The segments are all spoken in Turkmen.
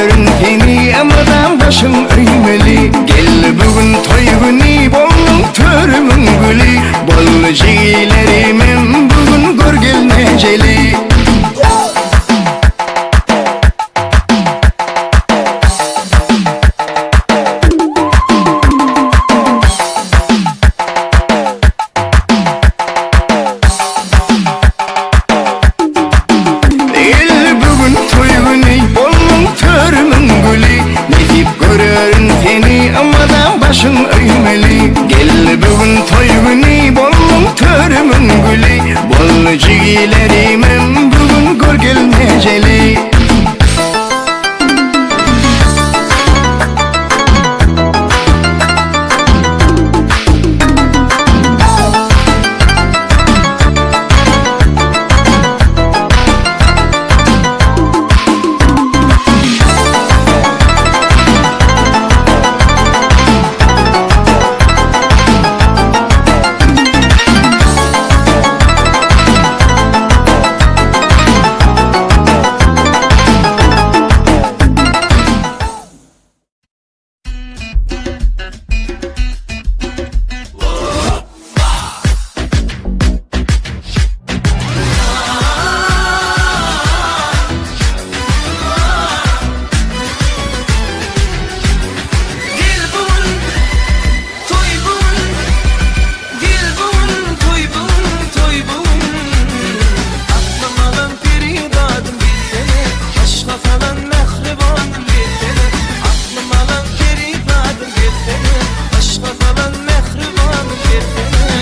görerin seni Ymydam başym öýmeli Geldi bu gün toý güni Bolduň törümiň güli Boldy jigilerimem Bu gün gör gelnejeli Geldi bu gün toý güni, bolduň törümiň güli, Nesip görerin seni, ymmadam başyň öýmeli. Geldi bu gün toý güni, bolduň törümiň güli, Boldy jigilerimem bu gün gör gelmejeli. Gel bu gün, toý bu gün, Gel bu gün, toý bu gün, toý bu gün. Aklym alan perizadym gelsene, Yşga salan mähribanym gelsene. Aklym alan perizadym gelsene, Yşga salan mähribanym gelsene.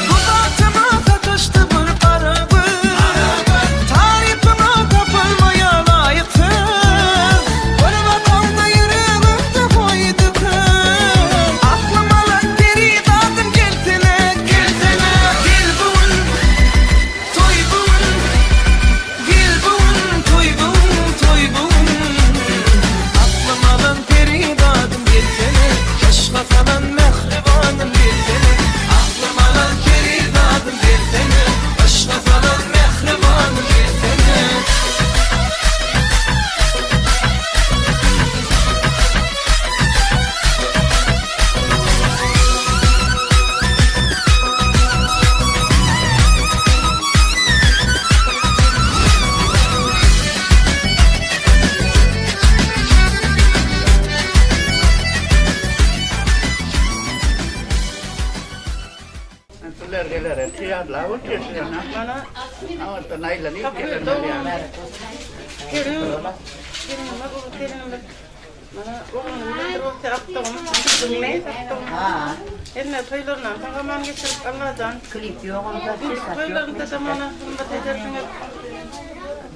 Bu bagtyma sataşdy bir gara göz, Tarypyňa tapylmaýar laýyk söz. Bir bakaňda ýüregimde goýdy köz. Aklym alan perizadym gelsene, gelsene. Gel bu gün, toý bu gün, Gel bu gün, toý bu gün, toý bu gün. Aklym alan perizadym gelsene, Yşga salan mähribanym gelsene. Aklym alan perizadym gelsene, Yşga salan mähribanym gelsene. Bular gelere týýarlap otyrsyňyz. Mana aňyrdan aýlanyp gelenler ýaly. Gelin, gelinimiz, uly gelinimiz. Mana ogluny öýlendirip otyr, akdygym. Hemme toýlarynam sag-aman geçirip, Allajan. Klip ýok onda. Indiki toýlarynda-da mana hymmat edersiňiz.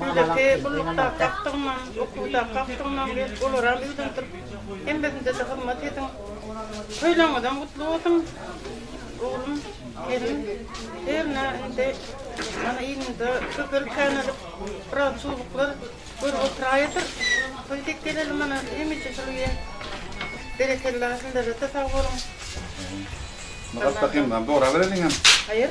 Beýleki gullukdaky akdygymam, okuwdaky akdygymam gelip, olaram öýlendirip, hemmesinde-de hyzmat ediň. Toýlaryňyzam gutly bolsun. Oglum, gelin, hernä indi mana ilinde köpelip känelip, biraz çubuklar görüp oturaýadyr. Toý dek geleli mana hemişe şul ýe. Berekella, sizlere-de sag boluň. Myrat bakayım doğra verelim hem. Haýyr.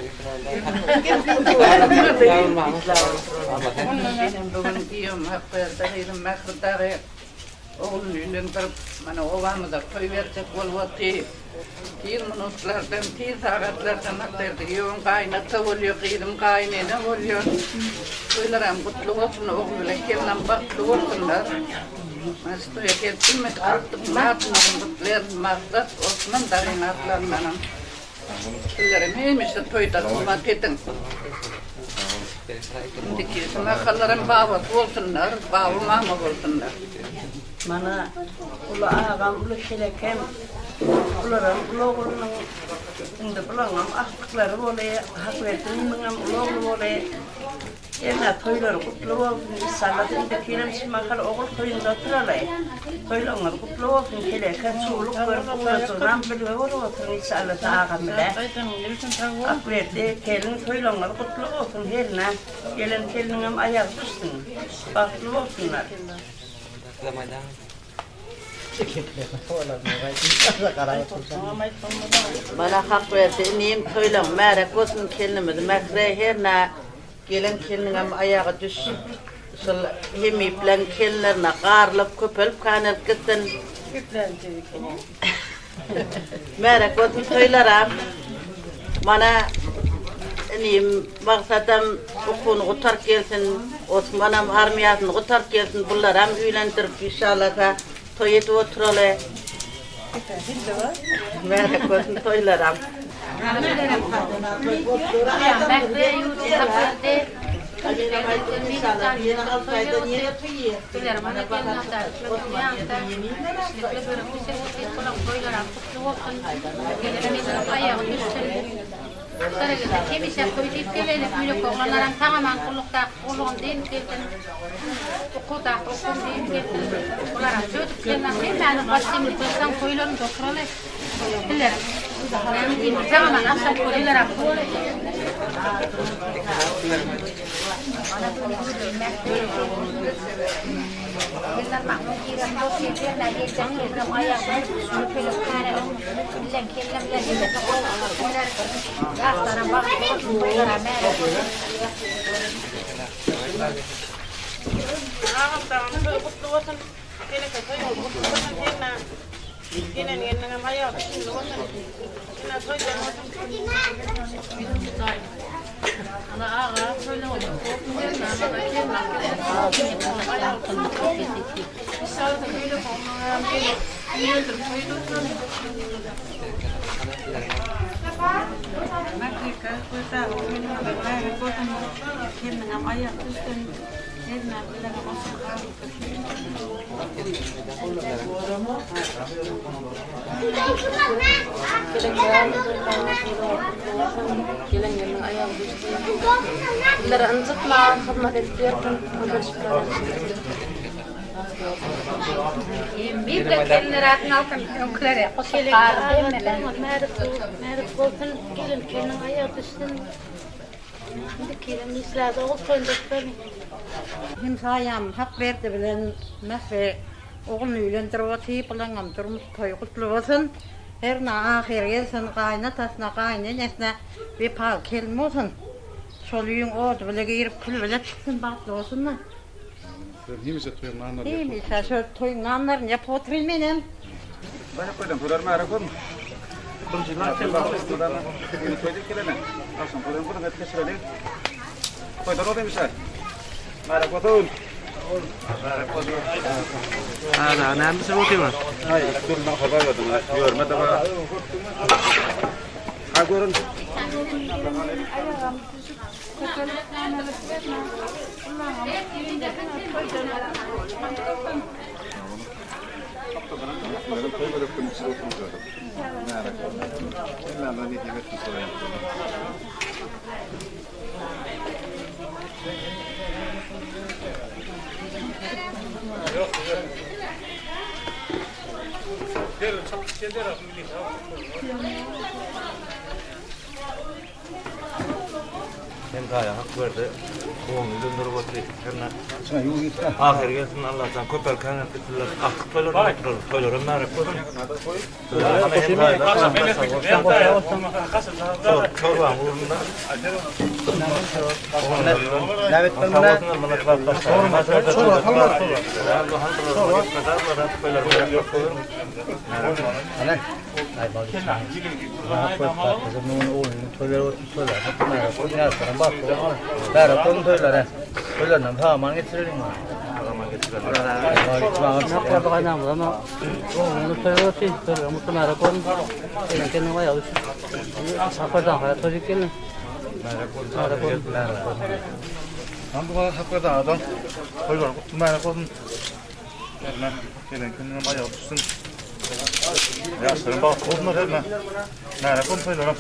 Menem bu gün giýewim Hakberdi gyzym Mähri dagy Ogluny öýlendirip, mana obamyza toý berjek bolup otyr. Tiz minutlardan, tiz sagatlardan Hakberdi giýewim gaýynata bolýar, gyzym gaýynene bolýar. Toýlaram gutly bolsun, ogul bilen gelinem bagtly bolsunlar. Mana şu toýa gelip bilmedik agtygyň adyndanam gutlaýaryn, Maksat, Osman dagyň atlaryndanam. Sizlerem hemişe toýda hyzmat ediň. Indiki mahallaram babasy bolsunlar, baba mama bolsunlar. Mana uly agam, uly şelekem, bularam uly oglunyň, indi bulaňam agtyklary bolýar, Hakberdi inimiňem uly ogly bolýar. Hernä toýlary gutly bolsun inşallah indikinem şu mahal ogul toýunda oturaly. Toýlaryňyz gutly bolsun keleke çuwluk görüp ugrajygynam bilge bolup oturyň inşallah agam bile. Akberdi gelin toýlaryňyz gutly bolsun hernä gelen gelniňem aýagy düşsün bagtly bolsunlar. Mana Hakberdi inim toýlaň märek bolsun kelnimiz Mähre hernä gelen kelniňem aýagy düşüp şol hemipleň kelinlerine garylyp köpelip kanelip gitsin. Märek bolsun toýlaram. Mana inim Magsadam okuwyny gutaryp gelsin, Osmanam armiýasyny gutaryp gelsin, bularam öýlendirip inşallasa toý edip oturaly. Märek bolsun toýlaram. Agam dagyň toýy gutly bolsun. Geleke toýuňyz gutly bolsun hernä. Gelen gelniňem aýagy düşümli bolsun. Ine toýdan bolsun. Ana aga toýlaryňyz gutly bolsun hernä. Mana gelin aýagy düşümli bolsun. Inşallah beýle bolmaň gelip öldürip toý edip Mährikä toýdagy toýlaryňyz mübärek bolsun. Gelniňem aýagy düşsün. Hernä bilen Gelen gelniň aýagy düşsün. Bizlere ynjytman hyzmat edip ýörsün. Gelin gelniň aýagy düşsün. Hemsaýam Hakberdi bilen Mähri ogluny öýlendirip otyr, bulaňam durmuş toýy gutly bolsun. Hernä ahyry gelsin, gaýynatasyna, gaýynenesine wepaly gelin bolsun. Şol öýüň ody bile girip, küli bile çyksyn, bagtly bolsunlar. Siz hemişe toýuň nanlaryny ýapyp Hemişe şol toýuň nanlaryny ýapyp otyryn menem. Baýrak goýdum, toýlar märe görün. Birinji Ýene toý diýip gelene. Agşam toýdan gürrüň edip geçireli. Toýdan ol hemişe. Märe bolsun. Märe bolsun. Ana, näme bişirip otyrlar? Aý, dürli nahar bar gördüm. Ýörme de bar. Ha görün. Hemsaýa hak berdi. Oňly döndürip otyr. Herne. Ahyr gelsin Allahjan köpel kän etsinler. Artyk toýlar oturar. Toýlara märek bolsun. Çorbaň ugrunda. Çorba. Gelen gününe bayağı düşsün. Yaşlarım bak olmaz etme. Nerede kontrolüm?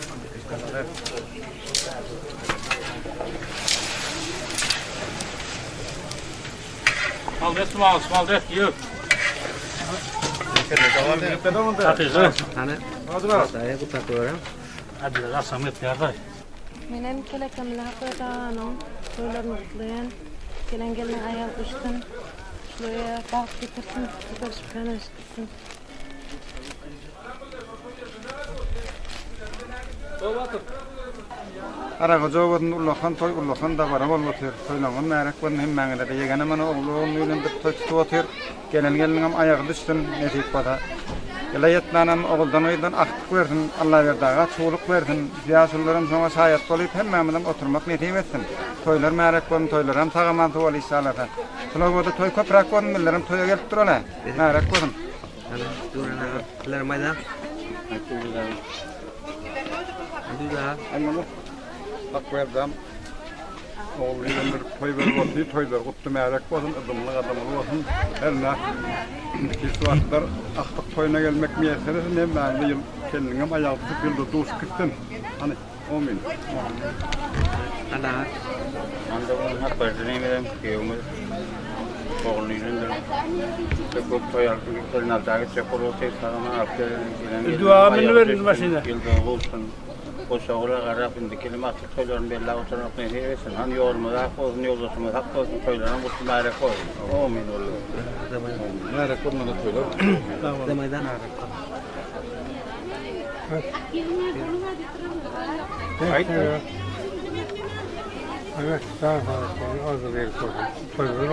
Maldes maldes maldes ýok. Menem kelekemli Hakberdi aganyň toýlaryny gutlaýan. Gelen gelniň aýagy düşsün. Şulara bagt getirsin, köpelişip känelişip gitsin. Garagoja obasynda ullakan toý, ullakan dabara bolup otyr. Toýlaňňam märek bolsun hemmäňize-de. Ýegenem ana ogly ogluny öýlendirip toý tutup otyr. Gelen gelniňem aýagy düşsün, nesip bolsa. Ýyla ýetmänem oguldan-gyzdan agtyk bersin, Allaberdi aga çuwluk bersin. Ýaşulularam şoňa şaýat bolyp hemmämizem oturmak nesip etsin. Toýlar märek bolsun, toýlaram sag-aman suwaly işşalasa. Şul obada toý köpräk bolsun, millerim toýa gelip duraly. Märek bolsun. Hakberdem ogul bilen bir toý berip otyr, toýlary gutly märek bolsun, ydymly gadymly bolsun. Hernä indiki wagtlar agtyk toýuna gelmek miýesser etsin, hemmämize ýyl gelniňem aýagy tutup ýylda duşup gitsin. Hany, omyn. Onda bu Hakberdi diýmedem giýewimiz ogluny öýlendirip köp toý alyp gelin aljaga gitjek bolup otyr sag-aman alyp gelen gelin ýyldyzy gowşsun. Goşagyla garap indiki ýyl atly toýlaryny belläp oturmak nesip etsin. Hany ýolumyz ak bolsun, ýoldaşymyz hak bolsun, toýlaram gutly märek bolsun. Omyn bolsun. Märek bolmasa toýlar. Toýlar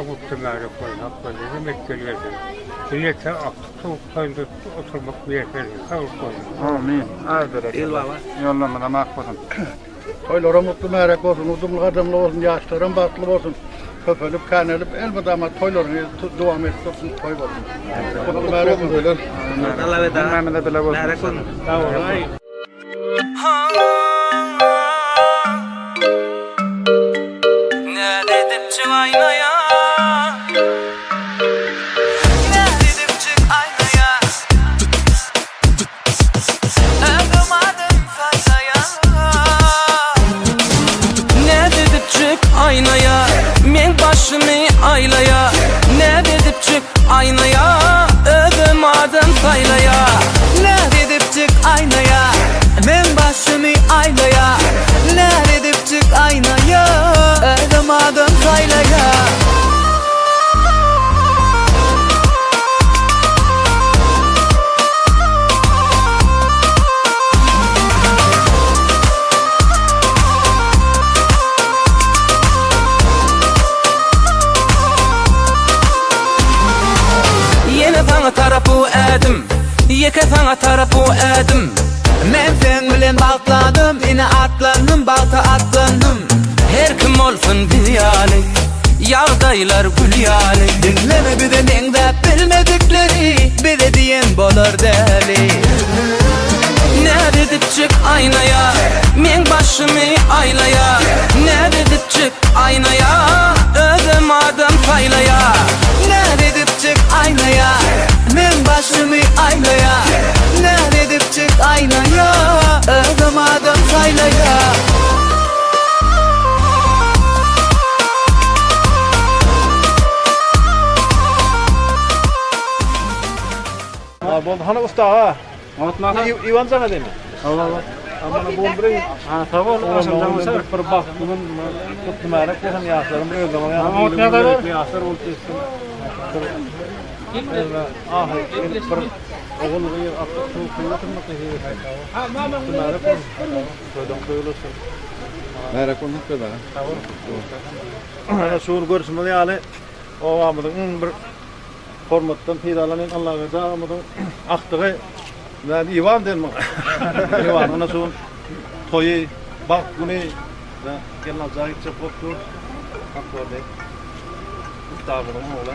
gutly märek bolsun, hak bolsun, mekgeli gelsin. Diňe Sowuk toýunda oturmak miýesser etsin. Saglyk bolsun. Amin. Aý bereket. Il baba. Ýollarymyzam ak bolsun. Toýlaram gutly märek bolsun, udumly gadamly bolsun, ýaşlaram bagtly bolsun. Köpelip, känelip, elmydama toýlaryňyz dowam edip dursun, toý bolsun. Gutly märek bolsun. Hemmämize bile bolsun. Märek bolsun. Sag boluň. Näzedipjik aýnaýa Men başymy aýlaýa Näzedipjik aýnaýa Özüm adam saýlaýa. Ýene saňa tarap bu ädim Ýeke saňa tarap bu ädim. Men seň bilen bagtladym Ine atlandym bagta atlandym. Her kim bolsun biz ýaly Ýagdaýlar gül ýaly. Diňleme bize meňzäp bilmedikleri Bize diýen bolar däli. Näzedipjik aýnaýa Meň başymy aýlaýa Näzedipjik aýnaýa Özem adam saýlaýa. Näzedipjik aýnaýa Meň başymy aýlaýa Näzedipjik aýnaýa Özem adam saýlaýa. Ha boldy. Hany usta aga. Iwan jaňa demi. Hawa hawa. Amana bu bir Ha sag bol. Oglanlar bir bagt bilen gutly märek bolsun ýaşlarym özüňe ýaşlar bolup ýetsin. Ah bir ogul gyz atlyk suw suw oturmak nesip etsin. Gutly märek bolsun. Toýdan toý ulaşsyn. Märek bolsun Hakberdi aga. Sag bol. Ana şu gün görşümiz ýaly obamyzyň iň bir Hormatdan peýdalanyň Allaberdi agamyzyň akdygy Men Iwan diýen muňa. Iwan ana şu toýy, bagt güni we gelnalyja gitjek bolup dur. Hakberdi ustamyzyň ogly.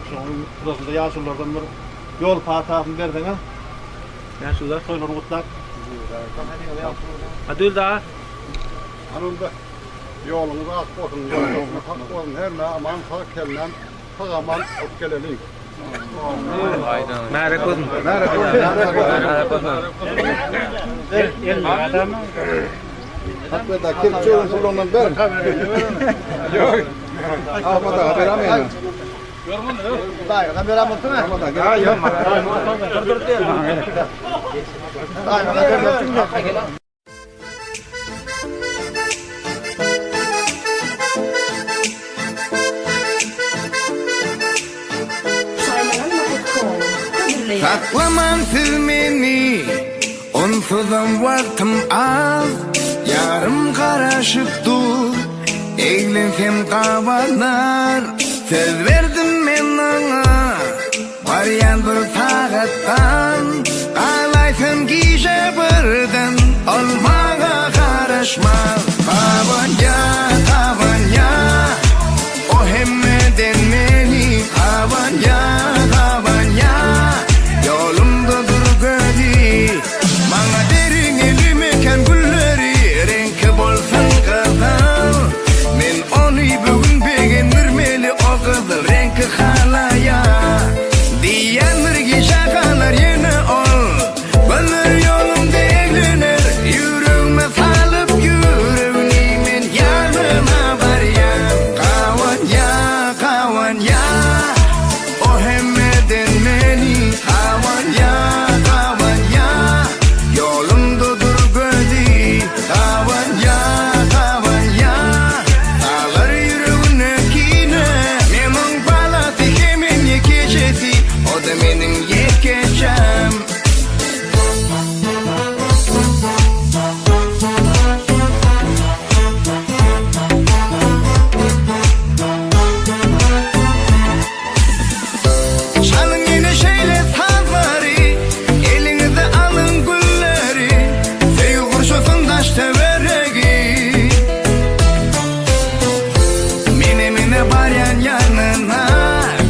Şonuň burasynda ýaşululardan bir ýol patasyny berseňiz. Ýaşulular toýlaryny gutlap. Adül daga. Anunda ýoluňyz ak bolsun, ýoldaşyňyz hak bolsun, hernä aman sag gelnäm. Sag-aman alyp geleliň. Märek bolsun. Märek bolsun. Märek bolsun. Hakberdi kepçe sulundan ber. Ýok. Ahmet aga berameýin. Daýyňdan beren bolsun ha. Ha, ýok. Dur dur diýen. Daýyňdan beren bolsun. Saklamaň siz meni, onsuzam wagtym az, Ýarym garaşyp dur, eglensem gabanar. Söz berdim men oňa, barýan bir sagatdan, Galaýsam gije birden, ol maňa garaşmaz. Gabanýa, gabanýa, o hemmeden meni gabanýa, gabanýa, Ýolumda dur gözi, maňa beriň elime gülleri, Reňki bolsun gyzyl. Men ony bu gün begendirmeli, o gyzyl reňki halaýa. Diýýändir gijä galar ýene ol, Göller ýolumda eglener, Ýüregime salyp ýüregini men ýanyna barýan. Gawanýa, gawanýa, o hemmeden meni gawanýa, gawanýa, Ýolumda dur gözi, gawanýa, gawanýa, Salar ýüregine kine. Men oň balasy hemem ýekejesi, o-da meniň ýekejäm. Çalyň ýene şeýle sazlary, Eliňize alyň gülleri, Söýgi gurşasyn daş-töweregi. Mene-mene barýan ýanyna,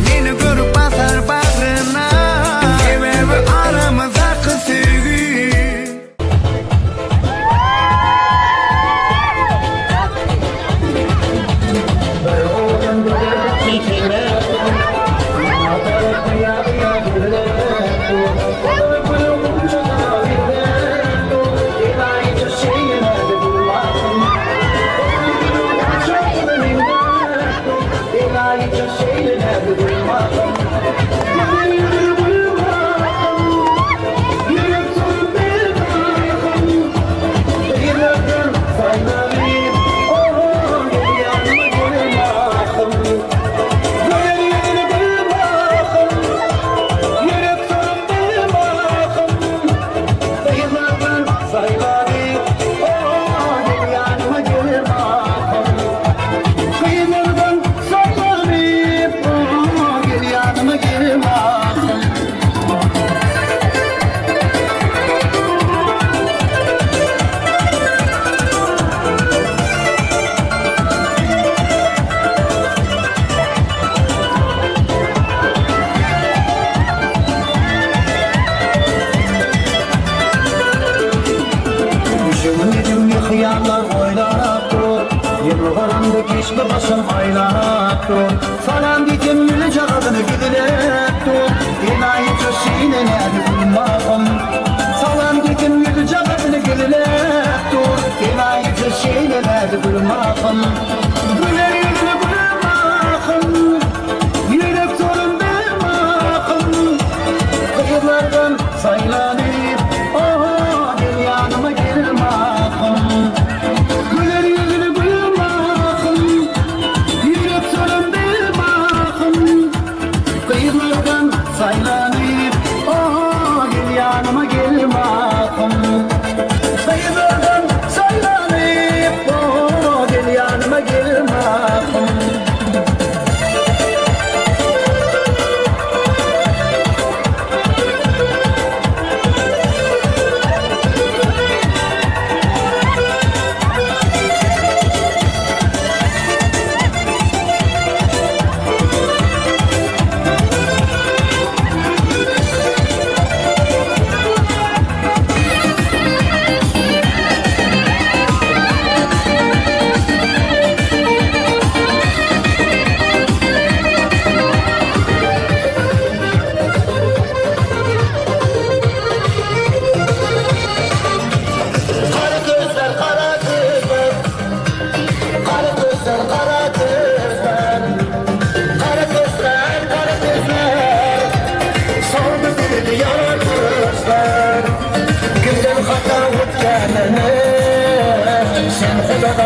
Meni görüp basar bagryna, Sebäbi aramyzdaky söýgi.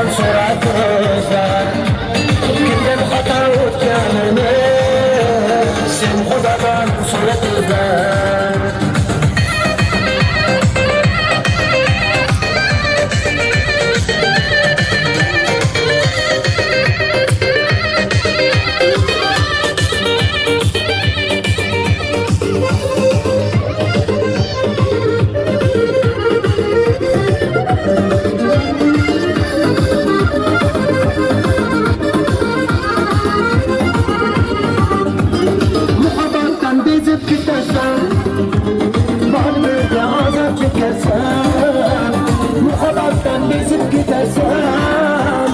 Xudodan so'ra ko'zlar Kimdan xato o'tganini Sen Xudodan so'ra ko'zlar Muhabbatdan bezib ketasan Bormida azob chekasan Muhabbatdan bezib ketasan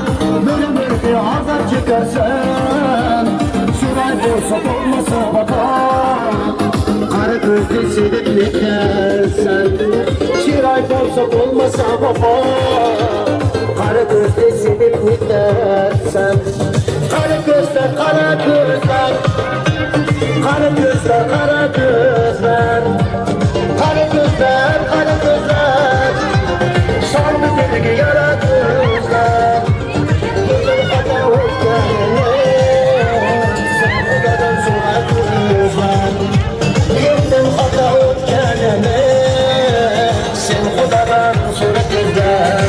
Bir-birga azob chekasan Surat bo'lsa bo'lmasa vafo Qara ko'zli sevib netarsan Chiroy bo'lsa bo'lmasa vafo Qara ko'zli sevib netarsan Qara ko'zlar, qara ko'zlar Qara ko'zlar, qara ko'zlar Qara ko'zlar, qara ko'zlar Soldi dilga yara ko'zlar Ko'zlar xato o'tganini Sen Xudodan so'ra ko'zlar Yerdan xato o'tganini Sen Xudodan so'ra ko'zlar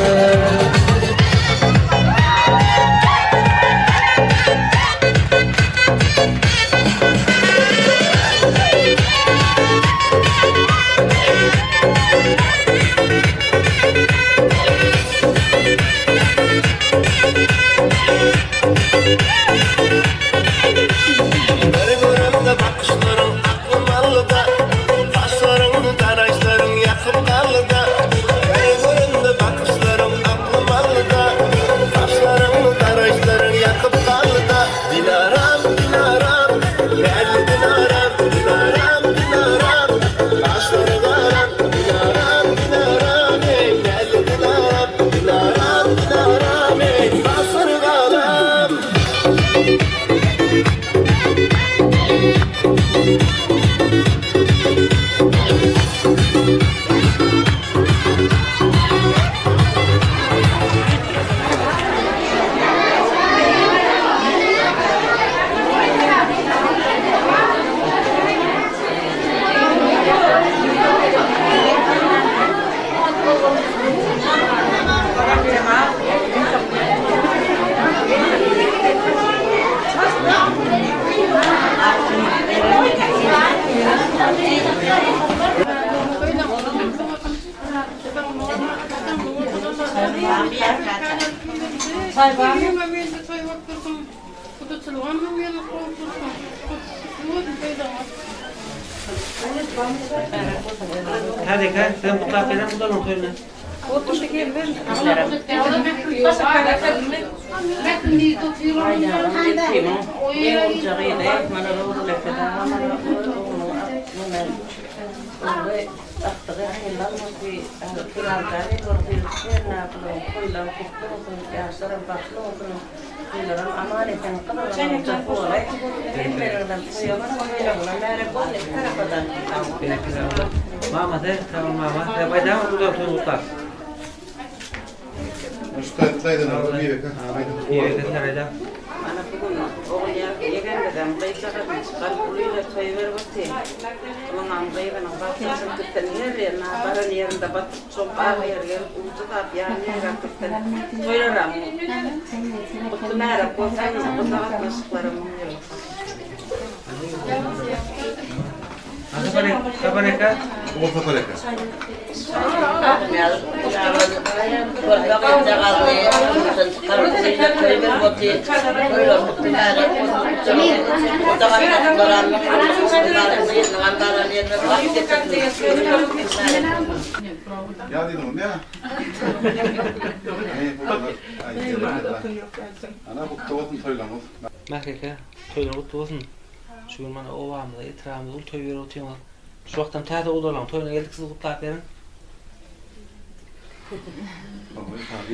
Bir göremde bakyşlaryň aklym aldy-da, Saçlaryňny daraýyşlaryň ýakyp galdy-da. Bir göremde bakyşlaryň aklym aldy-da, Saçlaryňny daraýyşlaryň ýakyp galdy-da. Dilaram, Dilaram, näzli Dilaram, Dilaram, Dilaram, gaşlary garam, Dilaram, Dilaram, eý, näzli Dilaram, Dilaram, Dilaram, eý, gaşlary garam. Hadi gel, sen mutlaka gelen bulalım toyunu. Mama de, tamam mama. Sen baydan mı bulalım toyunu kutlar? İyi, de sarayda. Mana bugün ogul ýegenmeden gyzjagazyny çykaryp uly ile toý berip otyr. Onuň gyzynyň batyp gitsin her ýerine baran ýerinde batyp çogup agyr ýeri gelip ujyzap ýan ýaýrap gitsin. Toýlaram gutly märek bolsun, gutly gatnaşyklara müň ýyllyk. Sapar eke. Ogul Sapar eke. Ýa diýdim ýa. Ana gutly bolsun toýlaryňyz. Mähri eke, toýlar gutly bolsun. Şu gün mana obamyzda, etrabymyzda uly toý berip otyňyz. Şu wagtam täze gudalaryň toýuna geldik, sizi gutlap beriň.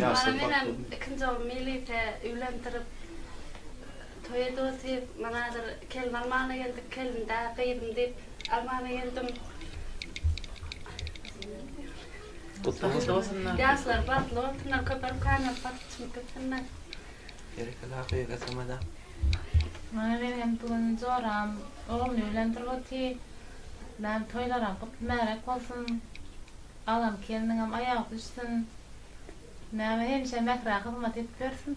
Mana menem ikinji oglum Melise öýlendirip toý edip otyr. Mana häzir kelin almana geldik, kelin däl gyzym diýip almana geldim. Gutly bolsun. Ýaşlar bagtly bolsunlar, köpelip känelip batyp çykyp gitsinler. Berekella Hakyky gaçyrmada. Mana menem bu gün joram ogluny öýlendirip otyr. Näme toýlaram gutly märek bolsun. Alan gelniňem aýagy düşsün. Näme hemişe Mährä hyzmat edip ýörsün.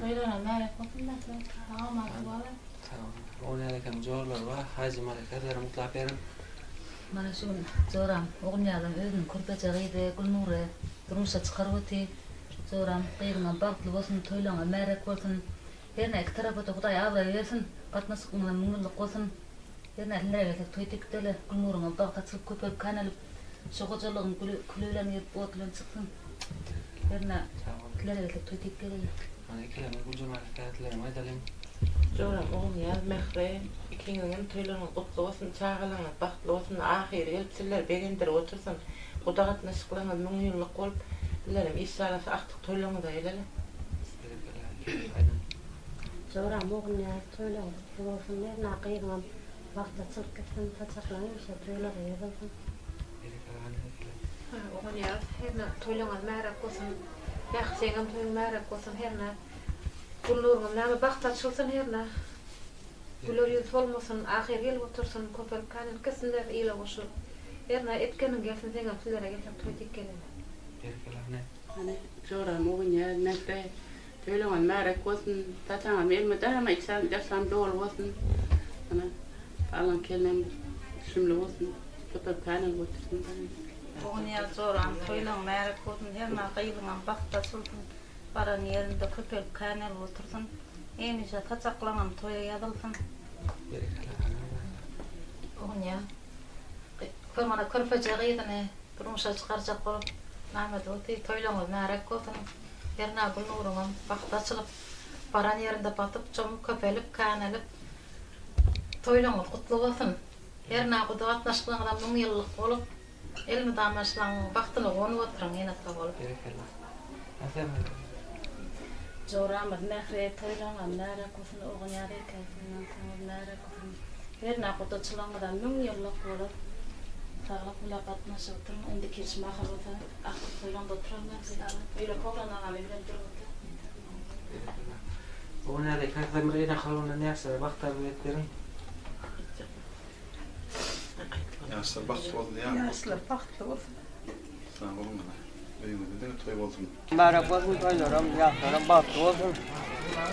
Toýlaram märek bolsun Mähri. Sag aman bolaý. Sag boluň. Ogulnäzekemiň joralary bar. Hajy Malika sizlerem gutlap beriň. Mana şu gün joram Ogulnyýazyň özüniň körpeje gyzy Gülnury durmuşa çykaryp otyr. Joram, gyzyňam bagtly bolsun, toýlaňam märek bolsun. Hernä iki tarapa-da Hudaý abraý bersin, gatnaşygyňyzam müňýyllyk bolsun. Hernä sizlere gelsek toý tekdeli, Gülnuryňam bagty açylyp köpelip känelip, şu hojalygyň güli küli bilen girip ot bilen çyksyn. Hernä sizlere gelsek toý tek geleli. Mana ikilerimiz Güljemal kätlerimi aýdalyň. Joram Ogulnyýaz Mähri ikiňiziňem toýlaryňyz gutly bolsun çagalaryňyz bagtly bolsun ahyry gelip sizleri begendirip otursyn guda gatnaşyklaryňyz müňýyllyk bolup bizlerem işşalasa agtyk toýlaryňyza geleli. Joram Ogulnyýaz toýlaryň gutly bolsun Merna gyzyňam bagty açylyp gitsin saçaklaň hemişe toýlara ýazylsyn. Ogulnyýaz hernä toýlaňyz märek bolsun Mähri seňem toýuň märek bolsun hernä Gülnuryňam näme bagty açylsyn hernä Güler ýüz solmasyn ahyr gelip otursyn köpelip känelip gitsinler ile goşulyp hernä etgeniň gelsin seňem sizlere gelsek toý tek geleli. Berekella hany. Hany joram Ogulnyýaz Mähri toýlaňyz märek bolsun saçaňyz elmydama içem daşam doly bolsun hany alan kelinem düşümli bolsun köpelip känelip otursyn. Ogulnyýaz joram toýlaň märek bolsun hernä gyzyňam bagty açylsyn Baran ýerinde köpelip känelip otursyn. Hemişe saçaklaňam toýa ýazylsyn. Ogulnyýaz mana körpeje gyzyny durmuşa çykarjak bolup Mehmet oty toýlaňyz märek bolsun. Hernä Gülnuryňam bagty açylyp, baran ýerinde batyp, çomup, köpelip, känelip toýlaňyz gutly bolsun. Hernä guda gatnaşyklaňyzam müňýyllyk bolup, Elmydama şulaň bagtyna guwanyp oturyň ene-ata bolup. Berekella. Aferin. Joramyz Mähri toýlaňam märek bolsun Ogulnyýaz erkek toýuňyz märek bolsun Hernä gudaçylygyňyzam müňýyllyk bolup saglyk bile gatnaşyp oturyň indiki ýyl şu mahal bolsa agtyk toýlaňda oturaryn beýleki oglan agam evlendirip otyr. Berekella. Ogulnyýaz eke size bir ene kalbyndan ýaşlara bagt arzuw edip beriň. Ýaşlar bagtly bolsun diýýän. Ýaşlar bagtly bolsun. Sag boluň ana. Öýüňizde diňe toý bolsun. Mübärek bolsun toýlaram ýaşlaram bagtly bolsun.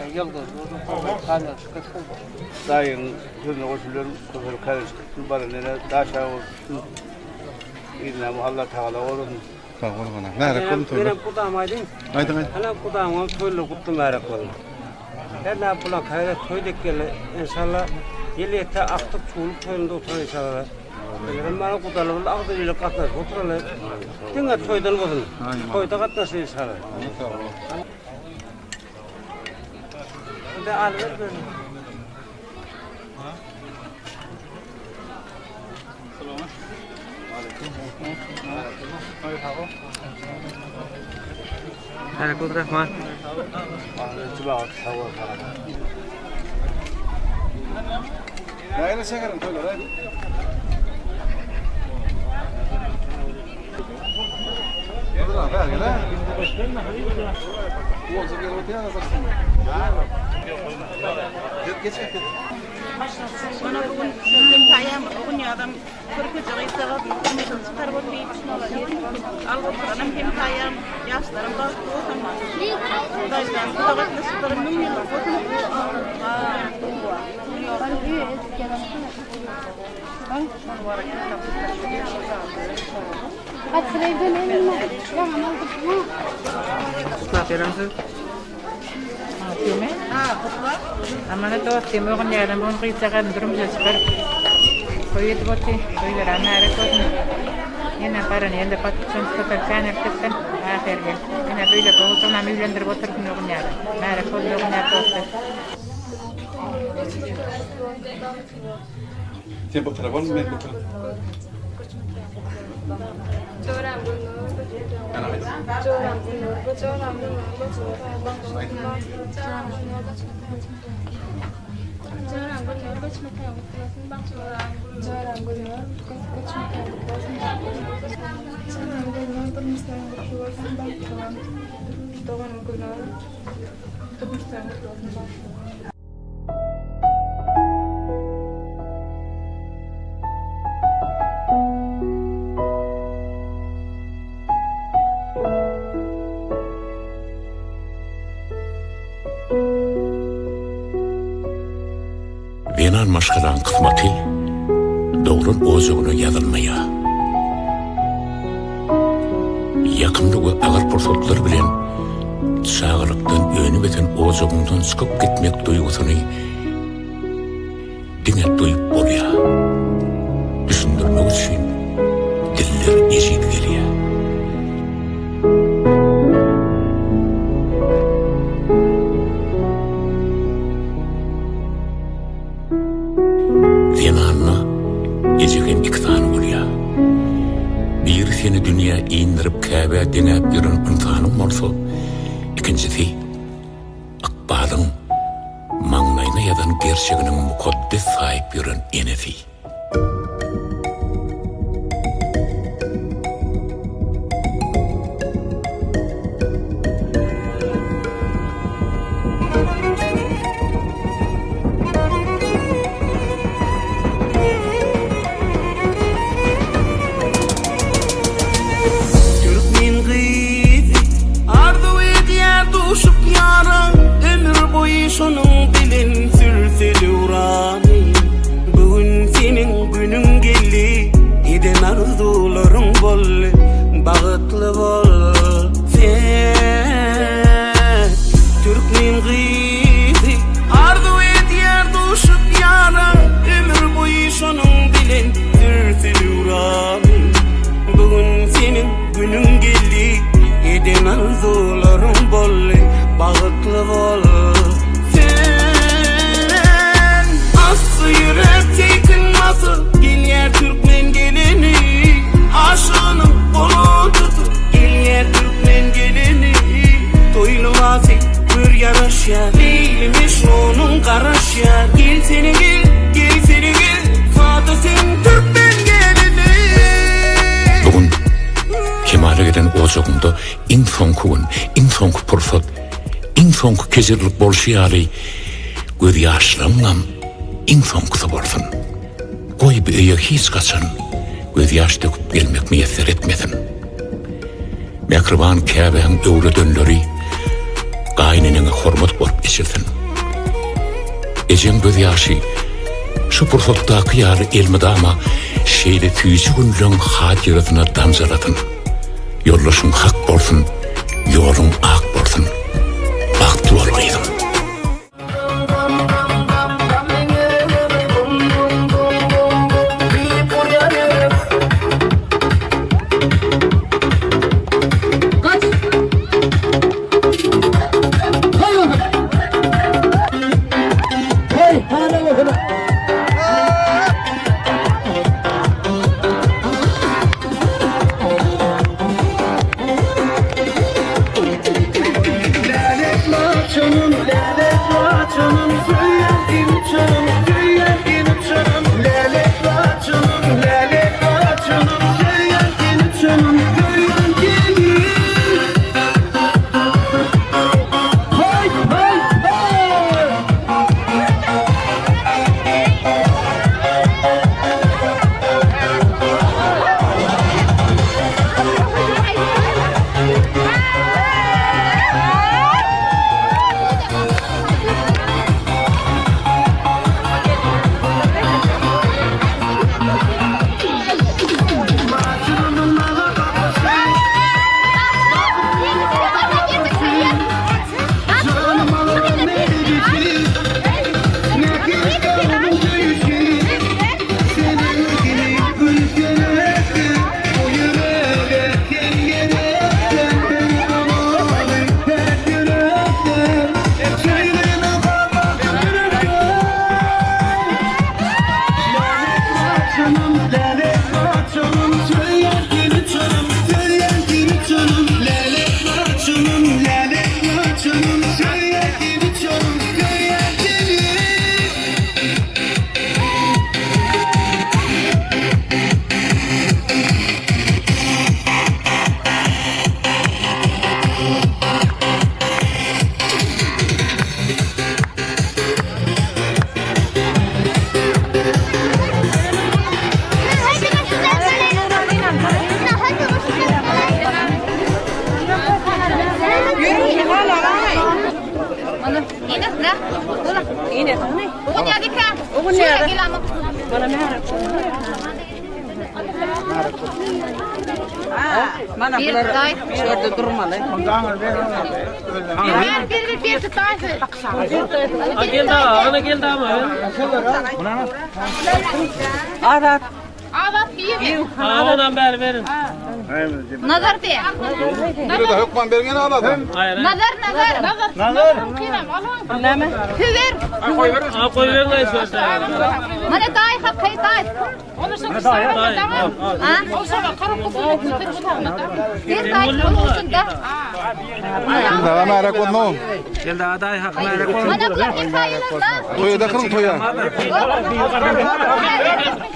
Ýyldyzly bolsun köpelip känelip gitsin. Daýyň sözüne goşulyaryn köpelip känelip gitsin baran ýere daş aýak bolup düşsün. Yzyna Allatagala gorasyn. Sag boluň ana. Mübärek bolsun toýlar. Menem gudamy aýdyn. Aýdyň aýdyň. Anam gudamyň toýlary gutly mübärek bolsun. Her näme bulan kaýra toý dek geldi. Enşalla ýyl ýetse akdyk çuwluk toýunda oturar enşalla. Bizem mana gudaly bolup agzybirlik gatnaşyp oturaly. Diňe toýdan bolsun. Toýda gatnaşyň enşalla. Indi alyber beni. Märekul Rahman. Nägile şekerim toýlar aý. Geç geç. Mana bu gün hemsaýamyz Ogulnyýazam körpeje gyzjagazyny durmuşa çykaryp otyr. Alyp oturanam hemsaýam, ýaşlaram bagtly bolsun. Hudaýjan guda gatnaşyklary müňýyllyk bolsun. Gutlap beremsiz. Diýme. Ha, gutla. Amana dostum, Ogulnyýazam bu gün gyzjagazyny durmuşa çykaryp, toý edip otyr. Toýlaram märek bolsun. Ýene baran ýerinde batyp-çomyp köpelip känelip gitsin. Ahyry gelip, ine beýleki oguljygynam öýlendirip otursyn Ogulnyýazam. Märek bolsun Ogulnyýaz dosty. Sen bu tarapa ol, men bu tarapa. Joram Gülnur. Joram Gülnur. Joram Gülnur. Joram Gülnur. Joram Gülnur. Göçme toýuň gutly bolsun, bagtly Joram Gülnur, göçme toýuň gutly bolsun, bagtly bol. Joram Gülnur, durmuş toýuň gutly bolsun, bagtly bol. Doganym Gülnur, durmuş toýuň gutly bolsun, bagtly bol. Zenan maşgalaň kysmaty doglan ojagyna ýazylmaýar. Ýakymly we agyr pursatlar bilen çagalykdan önüp-ösen ojagyňdan çykyp gitmek duýgusyny diňe duýup bolýar. Düşündirmek üçin diller ejiz gelýär. Zenanda eje hem iki sany bolýar. Biri seni dünýä indirip Käbä deňäp ýören ynsanyň bolsa, ikinjisi ykbalyň maňlaýyna ýazan gerçeginiň mukaddes saýyp ýören enesi. Türkmen gyzy arzuw edýär duşup ýara Ömür boýy şonuň bilen sürse döwrany Bu gün seniň günüň geldi Eden arzuwlaryň boldy Bagtly bol sen Türkmen gyzy arzuw edýär duşup ýara Ömür boýy şonuň bilen sürse döwrany Bu gün seniň günüň geldi Eden arzuwlaryň boldy Bagtly bol sen Asly ýürek teýkin basyp Gelýär türkmen gelini Aşygynyň golun tutup Gelýär türkmen gelini Toý lybasy gör ýaraşýar Leýli Mejnunyň garaşýar Gelsene gel, gelsene gel Sada sen türkmen gelini Bu gün kemala gelen ojagyňda iň soňky gün, iň soňky pursat, iň soňky kejirlik bolşy ýaly, gözýaşlaryňam iň soňkusy bolsun. Goý, bu öýe hiç haçan gözýaş döküp gelmek miýesser etmesin. Mähriban käbäň öwredenleri gaýyneneňe hormat bolup eçilsin. Ejeň gözýaşy şu pursatdaky ýaly elmydama şeýle süýji günleň hatyrasyna damjalasyn. Ýoldaşyň hak bolsun, ýoluň ak bolsun. Bagtly bol gyzym. Mana bular şu ýerde durmaly. Geldi ana geldi ama. Azat. Azat diýip. Ha ondan beri verin. Nazar diýe. Burada hökman bergen adam. Nazar nazar. Nazar. Nazar. Näme? Hüwer. Ha koy verin ay sözde. Mana daý haky daý. Onu şu Ha? Bir daý olsun da. Daha merak olma. Geldi aday hak märek bolsun. Mana bular hekaýalar da. Toýa da kyryn toýa.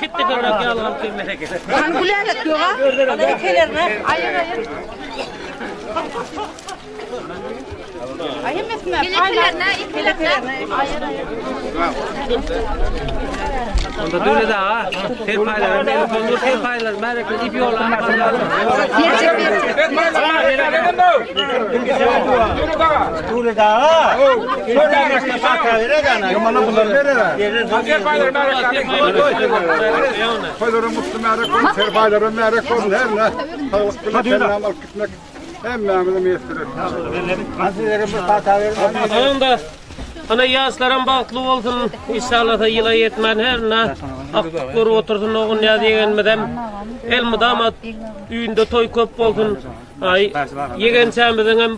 Gitti görmek yalan kıymetli. Han gülälik ýoga. Ana ekelerine. Aýyr aýyr. Ay hemmesine. Ikilerine, ikilerine. Aýyr aýyr. Onda döle de ha. Terpaylar, märek bolsun, terpaylar, märek ip ýola. Döle dağa. Yamana bunlar verir. Toýlara mutlu märek olsun, serpaýlara märek olsun, her ne. Saglyk bilen selam alyp gitmek hemmämize miýesser etsin. Onda ana ýaşlaram bagtly bolsun. Inşallah da ýyla ýetmän her na aktyk görüp otursun ogun ýa diýenmizem. Elmydama üýünde toý köp bolsun. Ay ýegençämiziň hem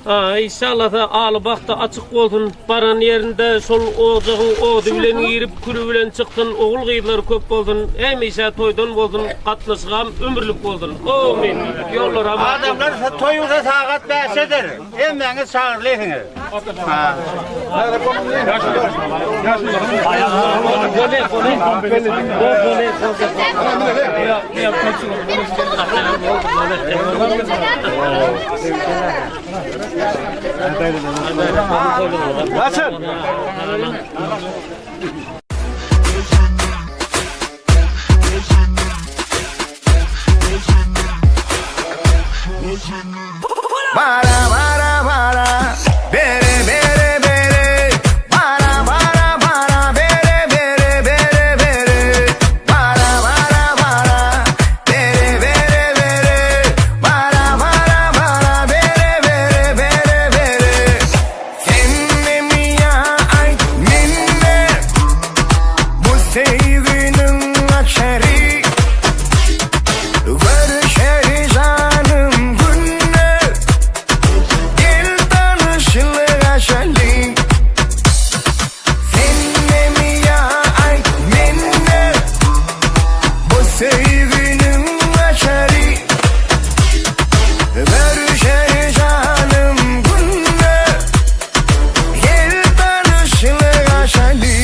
Ay inşallah da aly bagty açyk bolsun. Baran ýerinde şol ojagyň ody bilen girip, külü bilen çyksyn, ogul gyzlary köp bolsun. Hemişe toýdan bolsun, gatnaşygam ömürlik bolsun. Amin. Ýollara Adamlar toýuňa sagat 5-dir. Hemmäňiz çagyrlysyňyz. Ha. Hasan. Bara bara bara bere bere bere bara bara bara bere bere bere bere bara bara bara bere bere bere bara bara bara bere bere bere bere Sen mi ya ay minne bu sevginin açarı Görüşeriz hanım günne Gel tanışılır aşalı Sen mi ya ay minne Bu sevginin açarı Görüşeriz hanım günne Gel tanışılır aşalı.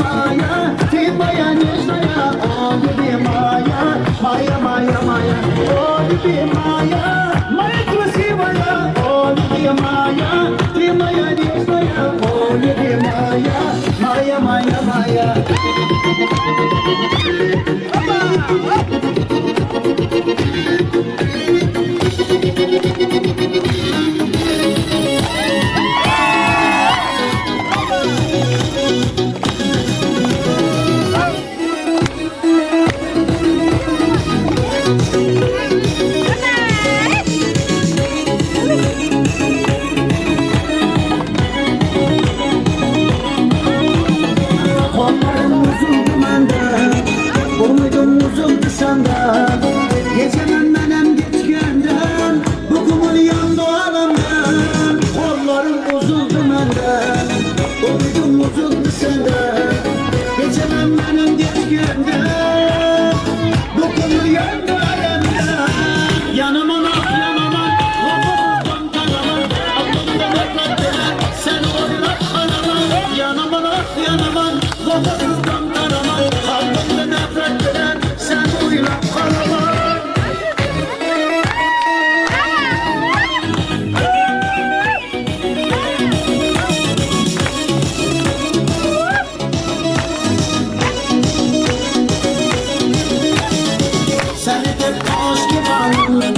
Maya, ты моя нежная, о, любимая, моя, моя, моя, о, любимая, моя красивая, о, любимая, ты моя нежная, о, любимая, моя, моя, моя. Kollarım uzundu menden, Umudum uzundu senden. Geçemem menem geçkenden, Bu kumul yandı alemden. Kollarım uzundu menden, Umudum uzundu senden. Geçemem menem geçkenden, Bu kumul yandı alemden. Yanıma yanıma, vafasızdan kanaman, Aklımda nefret bile, sen oynat kanaman. Yanıma yanıma, vafasızdan kanaman, Kalbimde nefret bile, sen oynat kanaman. Seni tek aşk yamanım,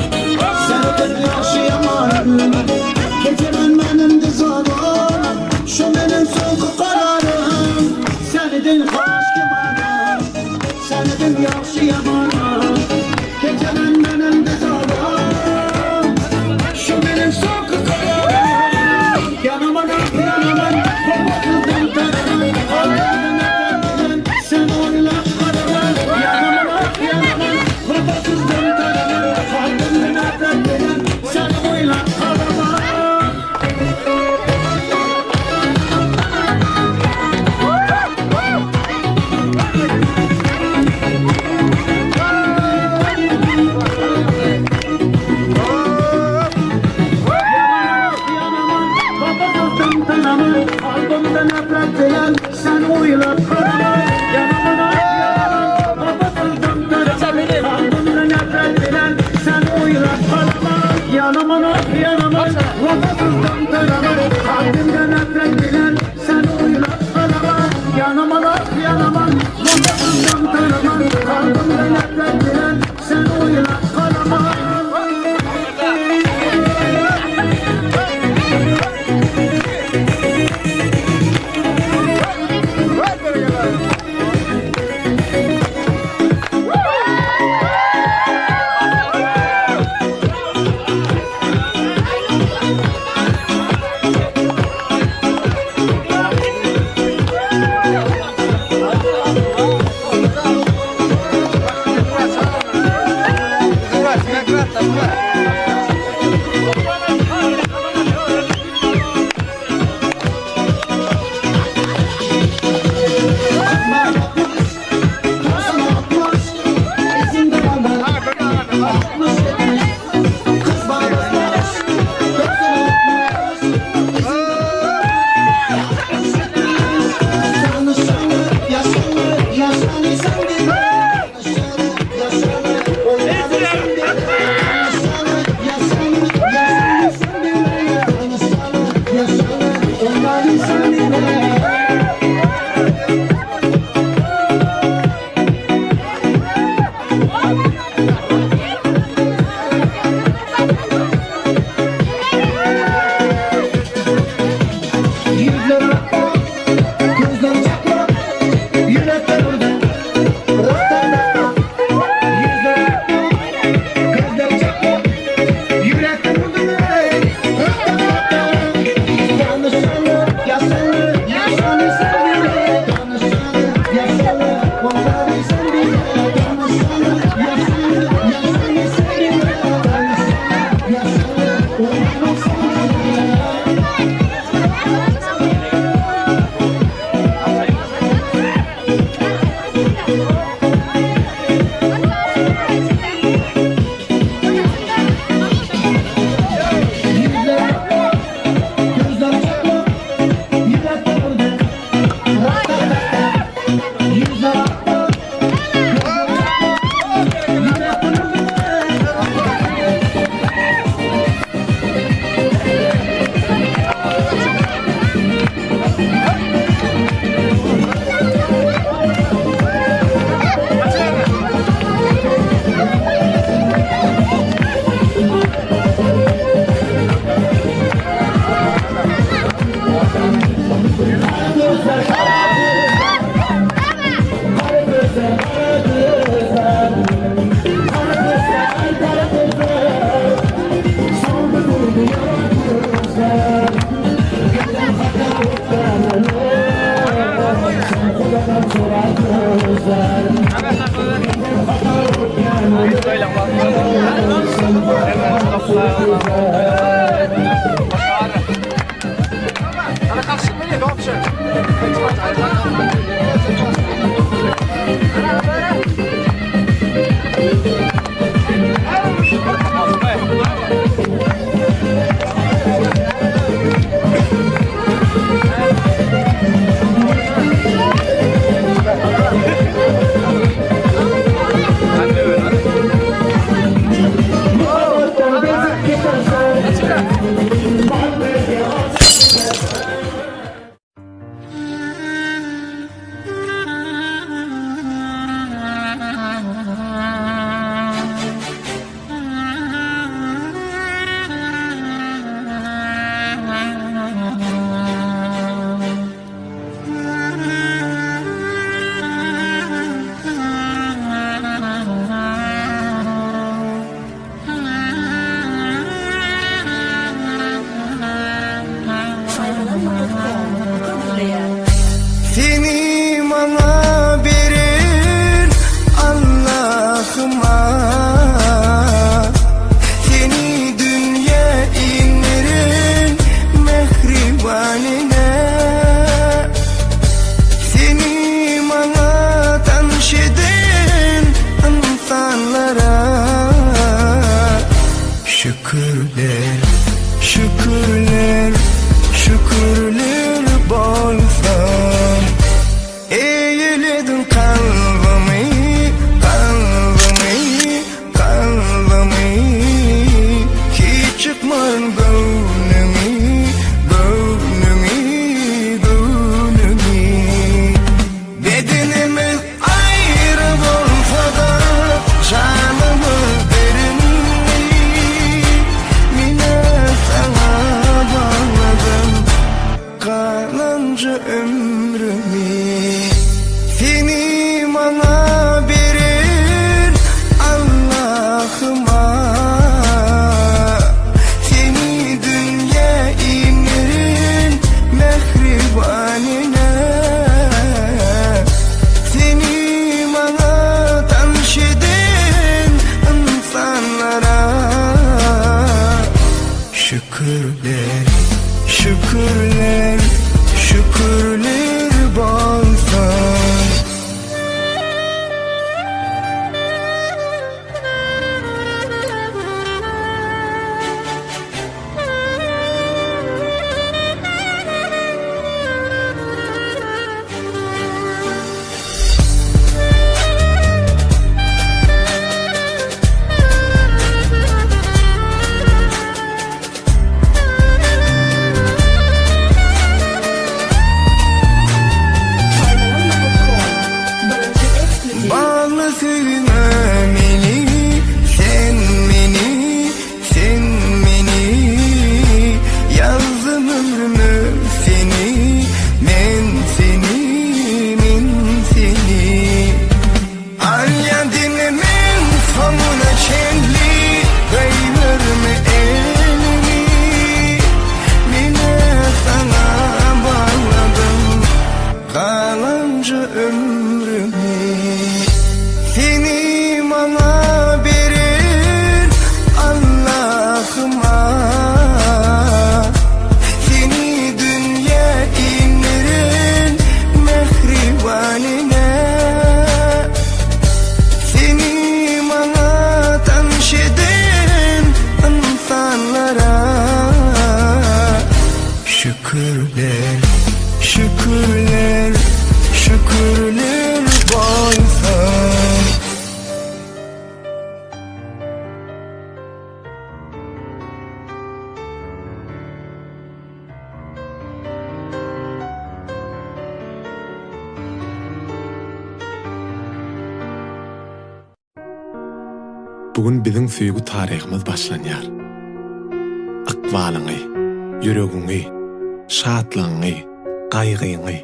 seni tek yaşayamam. Gecemen benim dizanım, şu benim son kararım. Seni den aşk yamanım, seni den yaşayamam. Gecemen benim dizanım, şu benim son kararım. Yanıma yanıma, babasızdan tarafım, kalbimden nefretim, sen oyla kararım. Yanıma yanıma, babasızdan tarafım, kalbimden nefretim, sen oyla kararım. Babasızdan tanımam, kalbimde nefret bilen sen oyla karamam. Yanıma yanıma, babasızdan tanımam, kalbimde nefret bilen sen oyla karamam. Yanıma yanıma, babasızdan tanımam, kalbimde nefret bilen sen oyla karamam. Yanıma yanıma, babasızdan tanımam, kalbimde nefret bilen sen oyla karamam. Seni maňa beren Allahyma Seni dünýä inderen mähriban ene Seni maňa tanyş eden ynsanlara Şükürler, şükürler, şükürler bolsun Eýlediň kalbymy, kalbymy, kalbymy Hiç çykmaryn göwnüňi, göwnüňi, göwnüňi Bedenimiz aýry bolsa-da, janymyz birinli. Men-ä saňa bagladym galanja ömrümi. Seni maňa beren Allahyma, seni dünýä inderen mähriban ene. Seni maňa tanyş eden ynsanlara Şükürler, şükürler, şükürler bolsun. Bagly söýme meni, sen meni, sen meni Ýazdym ömrüme seni, men seni, men seni Alýan demimin soňuna çenli Goýberme elimi Men-ä saňa bagladym Galanja ömrümi Seni maňa beren Allahyma Seni dünýä inderen mähriban ene Seni maňa tanyş eden ynsanlara Şükürler, şükürler, şükürler bolsun. Bu gün biziň söýgi taryhymyz başlanýar. Ykbalyňy, ýüregiňi, şatlygyňy, gaýgyňy,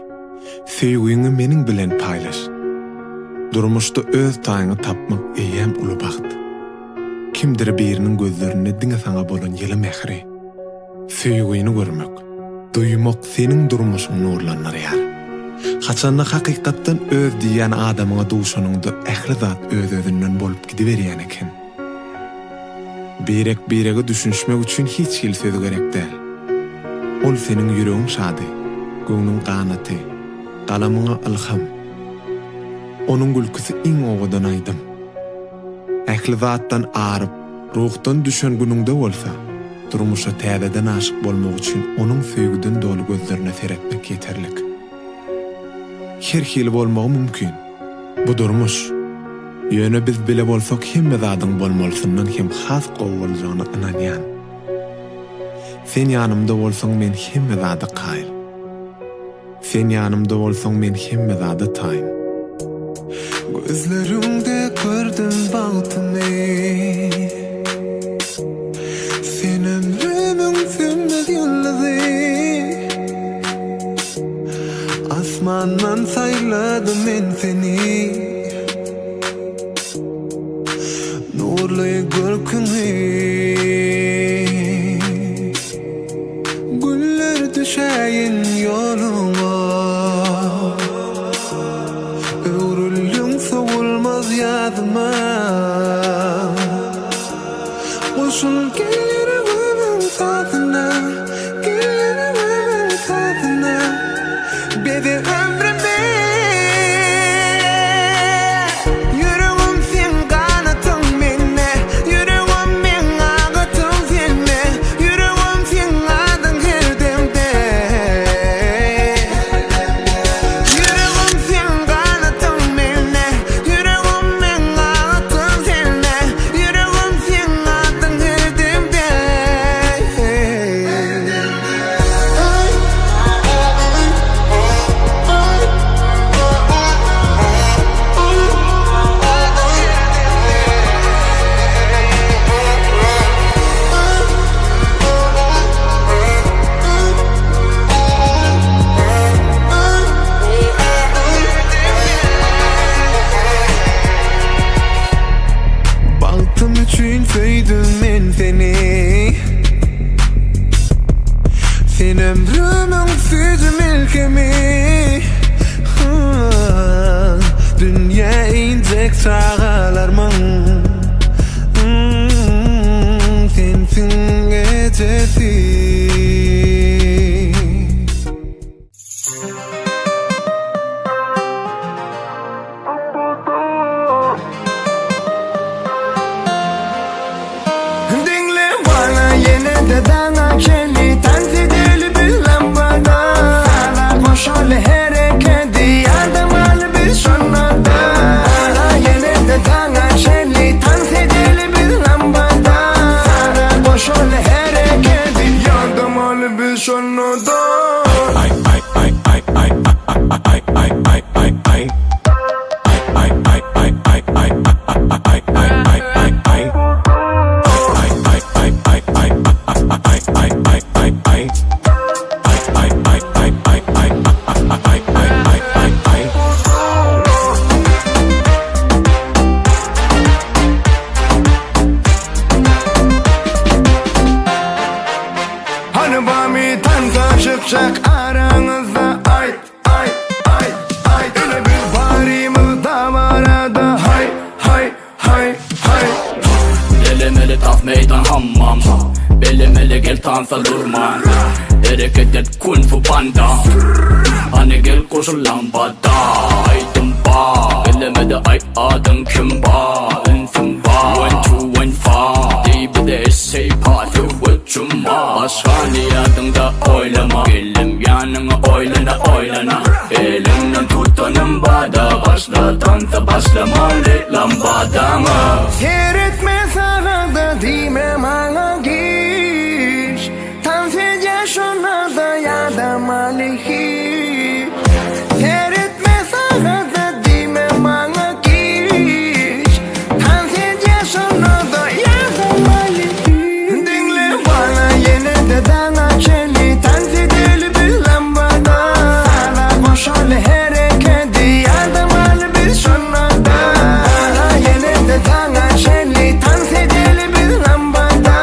söýgiňi meniň bilen paýlaş. Durmuşda öz taýyňy tapmak eýýäm uly bagt. Kimdir biriniň gözlerinde diňe saňa bolan ýyly mähri, söýgini görmek, duýmak seniň durmuşyňy nurlandyrýar. Haçanda hakykatdan öz diýýän adamyňa duşanyňda ähli zat öz-özünden bolup gidiberýän eken. Birek-birege düşünişmek üçin hiç hili söz gerek däl. Ol seniň ýüregiň şady, göwnüň ganaty, galamyňa ylham. Onuň gülküsi iň owadan aýdym. Ähli zatdan aryp, ruhdan düşen günüňde bolsa, durmuşa täzeden aşyk bolmak üçin onuň söýgüden doly gözlerine seretmek ýeterlik. Her hili bolmagy mümkin. Bu durmuş. Ýöne biz bile bolsak hemme zadyň bolmalysyndan hem has gowy boljagyna ynanýan. Sen ýanymda bolsaň men hemme zada kaýyl. Sen ýanymda bolsaň men hemme zada taýyn. Gözleriňde gördüm bagtymy Sen ömrümiň sönmez ýyldyzy Asmandan saýladym men seni Nurly görküňi Güller düşäýin ýoluňa Öwrüldiň sowulmaz ýazyma Goşul gel ýüregimiň sazyna Gel ýüregimiň sazyna Beze ömrümi Ýüregim seň ganatyň mende Ýüregim meň agatym sende Ýüregim seň adyň her demde Ýüregim seň ganatyň mende Ýüregim meň agatym sende Ýüregim seň adyň her demde. Bagtym üçin söýdüm men seni Sen ömrümiň süýji melhemi Dünýä injek çagalarmyň Sensiň ejesi. Diňle bana ýene-de daňa çenli Tans edeli biz lambada Saza goşaly herekedi Ýadamaly biz şonda-da Ýene-de daňa çenli Tans edeli biz lambada Saza goşaly herekedi Ýadamaly biz şonda-da. Hany bamy tansa çykjak araňyzda aýt aýt aýt aýt Ine biz barymyz dabarada haý haý haý haý. Delemeli tas meýdan hammam Belemeli gel tansa durman Hereket et kung fu panda Hany gel goşul lambada Aýdym ba Belemede aýt adyň kim ba Ünsüm ba One two one five Diý bize eşeý pa Söhbet cumma Başgany ýadyňda oýlama Geldim ýanyňa oýlana oýlana Eliňden tutanym bada Başla tansa başlamaly lambadaňa. Seretme sagada diýme maňa giç Tans edýän şonada ýadamaly hiç Seretme sagada diýme maňa giç Tans edýän şonada ýadamaly hiç Diňle bana ýene-de daňa çenli Tans edeli biz lambada Saza goşaly herekedi Ýadamaly biz şonada Ýene-de daňa çenli Tans edeli biz lambada.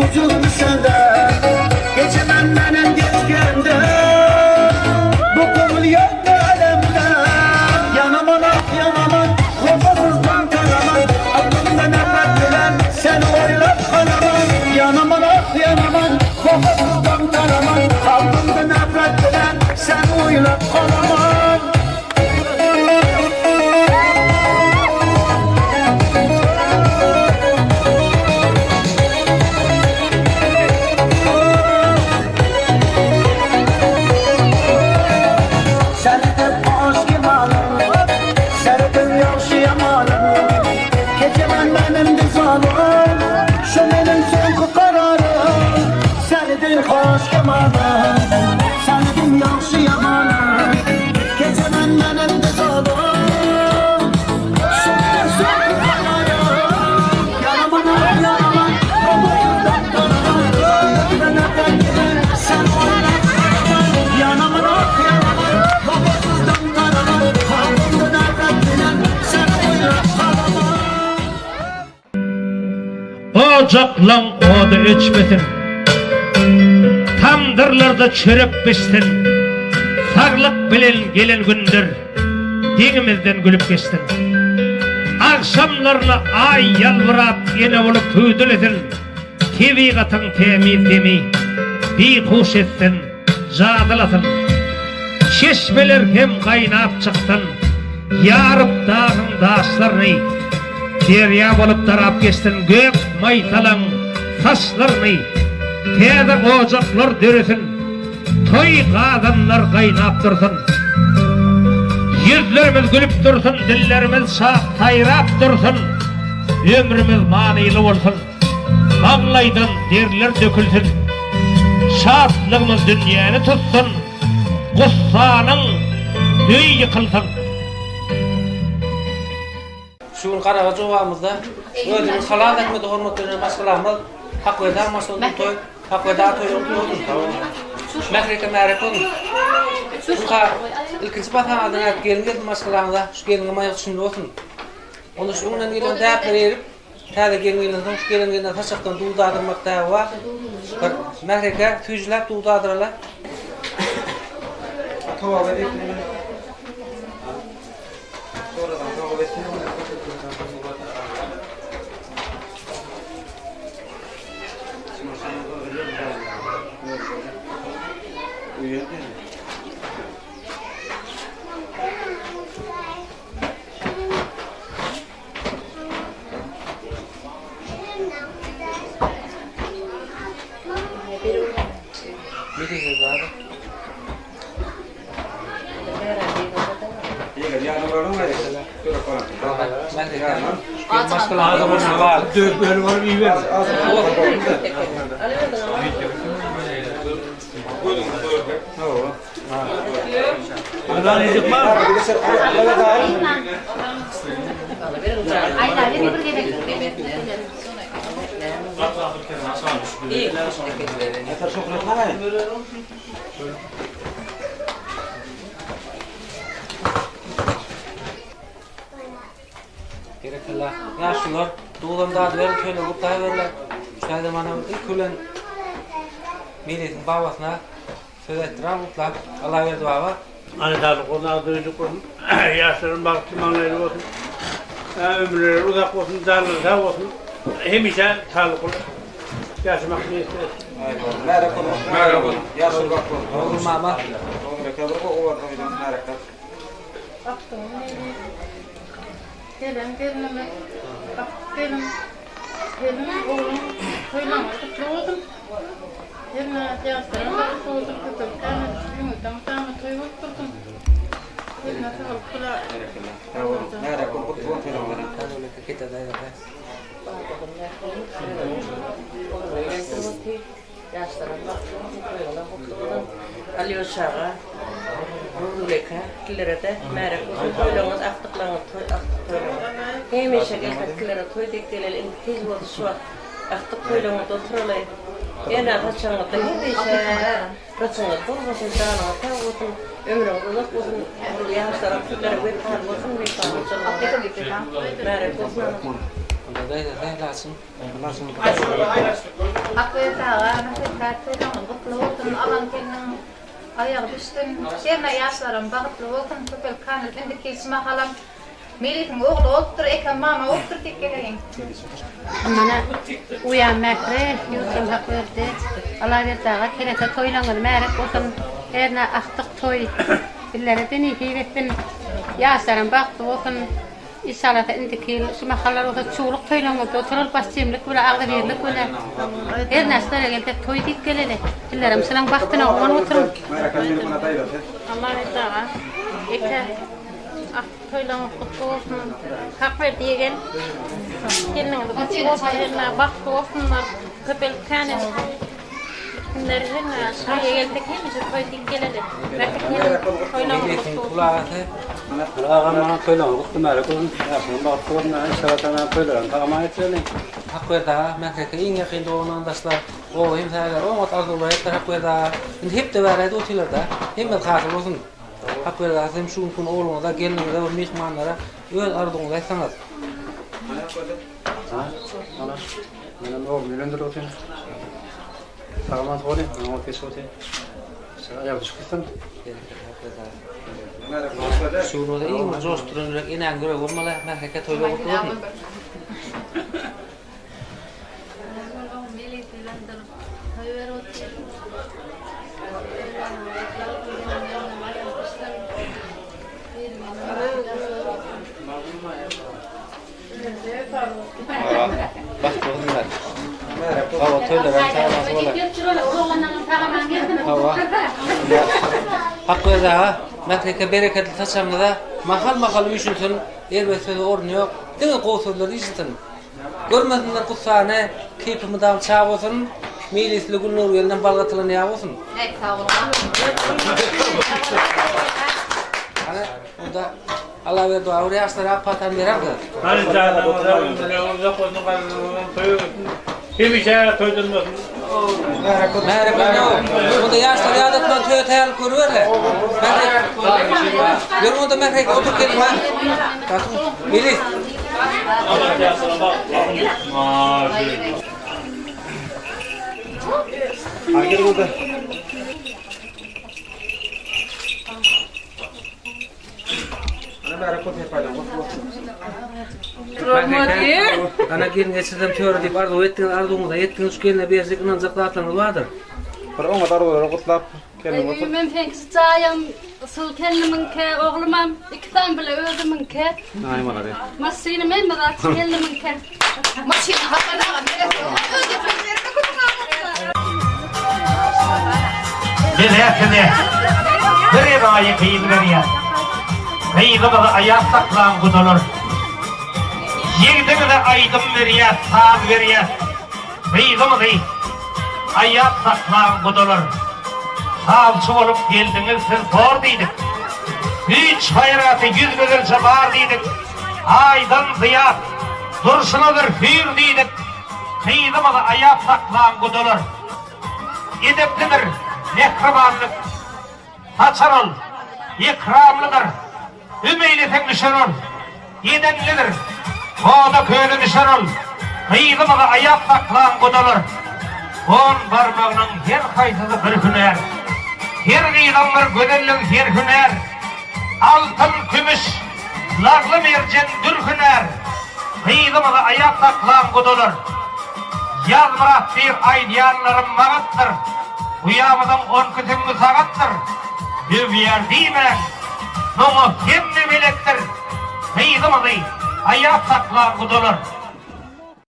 Ojagym sende Geçemem menem geçkende Bu köňül ýandy älemde Ýanaman ah ýanaman Wepasuzdan tanaman Aklymda nefret bilen Seni oýlap galaman Ýanaman ah ýanaman Wepasuzdan tanaman Kalbymda nefret bilen Seni oýlap galaman. Serdim aşk imanım, serdim ýagşy ýamanym, Keçemen menem de zalym, şu meniň soňky kararym. Serdim aşk imanym, serdim ýagşy ýamanym, Keçemen menem de zalym, şu meniň soňky kararym. Ýaraman ah ýaraman, Owadan garaman, Ömrüme nefret bilen sen oýnap garaman. Ýanaman ah ýanaman, Wapasyzdan garaman, Kalbymda nefret bilen sen oýnap garaman. Ojaklaň ody öçmesin, Tamdyrlarda çörek bişsin, Saglyk bilen gelen gündür. Deňimizden gülüp geçsin. Agşamlaryna Aý ýalbyrap ene bolup hüwdülesin, Tebigatyň tämiz demi bihuş etsin, jadylasyn. Çeşmeler hem gaýnap çyksyn, ýaryp dagyň daşlaryny, Derýa bolup darap geçsin gök maýsalaň saçlaryny. Täze ojaklar döresin, Toý gazanlar gaýnap dursun. Ýüzlerimiz gülüp dursun, dillerimiz şat saýrap dursun. Ömrümiz manyly bolsun. Maňlaýdan derler dökülsin. Şatlygymyz dünýäni tutsun. Gussanyň öýi ýykylsyn. Şu gün Garagaç obamyzda özüniň halal zähmeti hormatlanýan maşgalamyz Hakberdi aga maşgalasynyň toý, Hakberdi aga toýuny gutly bolsun. Sag boluň. Mähri eke märek bolsun. Şuka ilkinji basamadan ädip gelin gelsin maşgalaňyza, şu gelniňem aýagy düşünli bolsun. Onda şu öňden gelen däplere eýerip, täze gelin gelensoň şu gelen gelne saçakdan duz dadyrmak däbi bar. Bir Mähri eke süýjüläp duz dadyraly. Berekella. Ýaşulular, duzam dadyberin, toýlar gutlaýberler. Şu taýda mana ilki bilen Melisiň babasyna söz aýtdyrar gutlap. Allaberdi baba. Ana saglyk bolsun, agzybirlik bolsun, ýaşlaryň bagtly maňlaýly bolsun, ömürleri uzak bolsun, janlary sag bolsun, hemişe saglyk bolup ýaşamak miýesser etsin. Märek bolsun. Märek bolsun. Ýaşuly bagtly bolsun. Ogul mama. Ogulbeke bir gowy barsa öýden märek. Agtygyň biri. Gelen gelnimiz, agtyk gelin, gelin ogluň toýlaryňyz gutly bolsun. Hemme ýaşlaryň bagtly bolsun, köpelip däne düşüp öňüňizde mydama toý bolup dursun. Eline saglyk bula. Berekella. Sag boluň. Märek bol gutly bolsun toýlaryňyz. Ýaşlaram bagtly bolsun, toýlaram gutly bolsun. Alýoşaga, Nurgül-eke, sizlere-de märek bolsun toýlaryňyz, agtyklaryňyz toý, agtyk toýlaryňyz. Hemişe gelsek sizlere toý dek geleli, indi tiz boldy şu wagt agtyk toýlaryňyzda oturaly. Ene saçagyňyzda hemişe gyçyňyz bol bolsun, janyňyz sag bolsun, ömrüňiz uzak bolsun. Ýaşlaram sizlere wepaly bolsun, wepaly hojalygyňyza märek bolsun. Onda daýzasy Laçyn. Hakberdi aga, mähriban toýlaryňyz gutly bolsun, alan gelniň aýagy düşsün, hernä ýaşlaram bagtly bolsun, köpelip kanyl indiki ýyl şu mahalam Melisiň ogly bolupdyr, Ekem mama bolupdyr diýip geleýin. Mana uýam Mähri, ýurtdan Hakberdi, Alaberdi aga kelete toýlaryňyz märek bolsun, hernä agtyk toý illere-de nesip etsin, ýaşlaram bagtly bolsun. Inşallah indiki ýyl şu mahallar bolsa çuwluk toýlaryňyzda oturyl baş jemlik bile agzybirlik bile her näçelere gelsek toý diýip geleli illerem şulaň bagtyna guwanyp oturyň. Allaberdi aga eke agtyk toýlaryňyz gutly bolsun Hakberdi ýegen gelniňiz gutly bolsun hernä bagtly bolsunlar köpelip känelip gitsinler hernä şaýa gelsek hemişe toý diýip geleli Mähri gelin toýlaryňyz gutly bolsun. Agam maňa toýlaryňyz gutly märek bolsun, ýaşyňyz bagtly bolsun, inşallah tagam toýlaryň tagama getireli. Hakberdi aga, Mähreke iň ýakyn dogan-garyndaşlar, oba hemsaýalar oňat arzuwlar etdiler Hakberdi aga. Indi hepde bäräýdi otyrlar-da. Hemmesi hasyl bolsun. Hakberdi aga siz hem şu günki gün ogluňyza, gelniňize we myhmanlara öz arzuwyňyzy aýtsaňyz. Ha, ana, menem oglumy öýlendirip otyryn. Sag-aman soraýyn, oňat geçip otyryn. Aýagy düşüp gitsin. Şu gün bolsa iň bir joşduran ýürek enäň ýüregi bolmaly. Mähreke toýlar gutly bolsun. Bagtly bolsunlar. Hawa, toýlar hem sag bolar. Hawa. Hakberdi aga, mähreke bereketli saçagyňyza mahal-mahal üýşülsin, erbet söze orun ýok, diňe gowy sözler eşitsin. Görmesinler gussany, keýpi mydam çag bolsun, meýlisli Gülnur gelnem bal gatylan ýag bolsun. Hany, onda Allaberdi aga bir ýaşlara ak patany bererdi. Hany janyňyz sag ömürleriňiz uzak bolsun galyňyzdan toý bolsun hemişe toýdan bolsun. Mährek ene onda ýaşlar ýadatman toýa taýýarlyk görüberle. Mährek. Ýör onda Mährek otur gelin ha. Melis. Hadi gelin onda. Ana gelin geçirsem töre diýip arzuw etdiňiz, arzuwyňyza ýetdiňiz, şu gelne berjek ynanjak zatlaryňyz bardyr. Bir oňat arzuwlary gutlap gelin otur. Öýümem seňki jaýam şul gelnimiňki, oglumam ikisem bile özümiňki. Aý malades. Maşynym hemme zat şu gelnimiňki. Maşyny Hasan aga beresi Biz-ä size bir enaýy gyz berýäs. Gyzymyzy aýap saklaň gudalar. Ýigdiňize aýdym berýäs, saz berýäs. Gyzymyzy aýap saklaň gudalar. Sazçy bolup geldiňiz siz zor diýdik. Güýç-gaýraty ýüz gözelçe bar diýdik. Aýdan zyýat durşunadyr hüýr diýdik. Gyzymyzy aýap saklaň gudalar. Edeplidir, mähribanlyk saçar ol, Ekramlydyr, üm eýleseň düşer ol, Edenlidir, oda-köze düşer ol, Gyzymyzy aýap saklaň gudalar. On barmagynyň her haýsysy bir hünär, Her gyzyň bir gözelligi her hünär, Altyn, kümüş, Lagly-merjen dür hünär, Gyzymyzy aýap saklaň gudalar. Ýazmyrat diýr aýdýanlarym magatdyr, Uýamyzyň onki süňňi sagatdyr. Döwýär diýmäň, muňa hemme beletdir, Gyzymyzy aýap saklaň gudalar.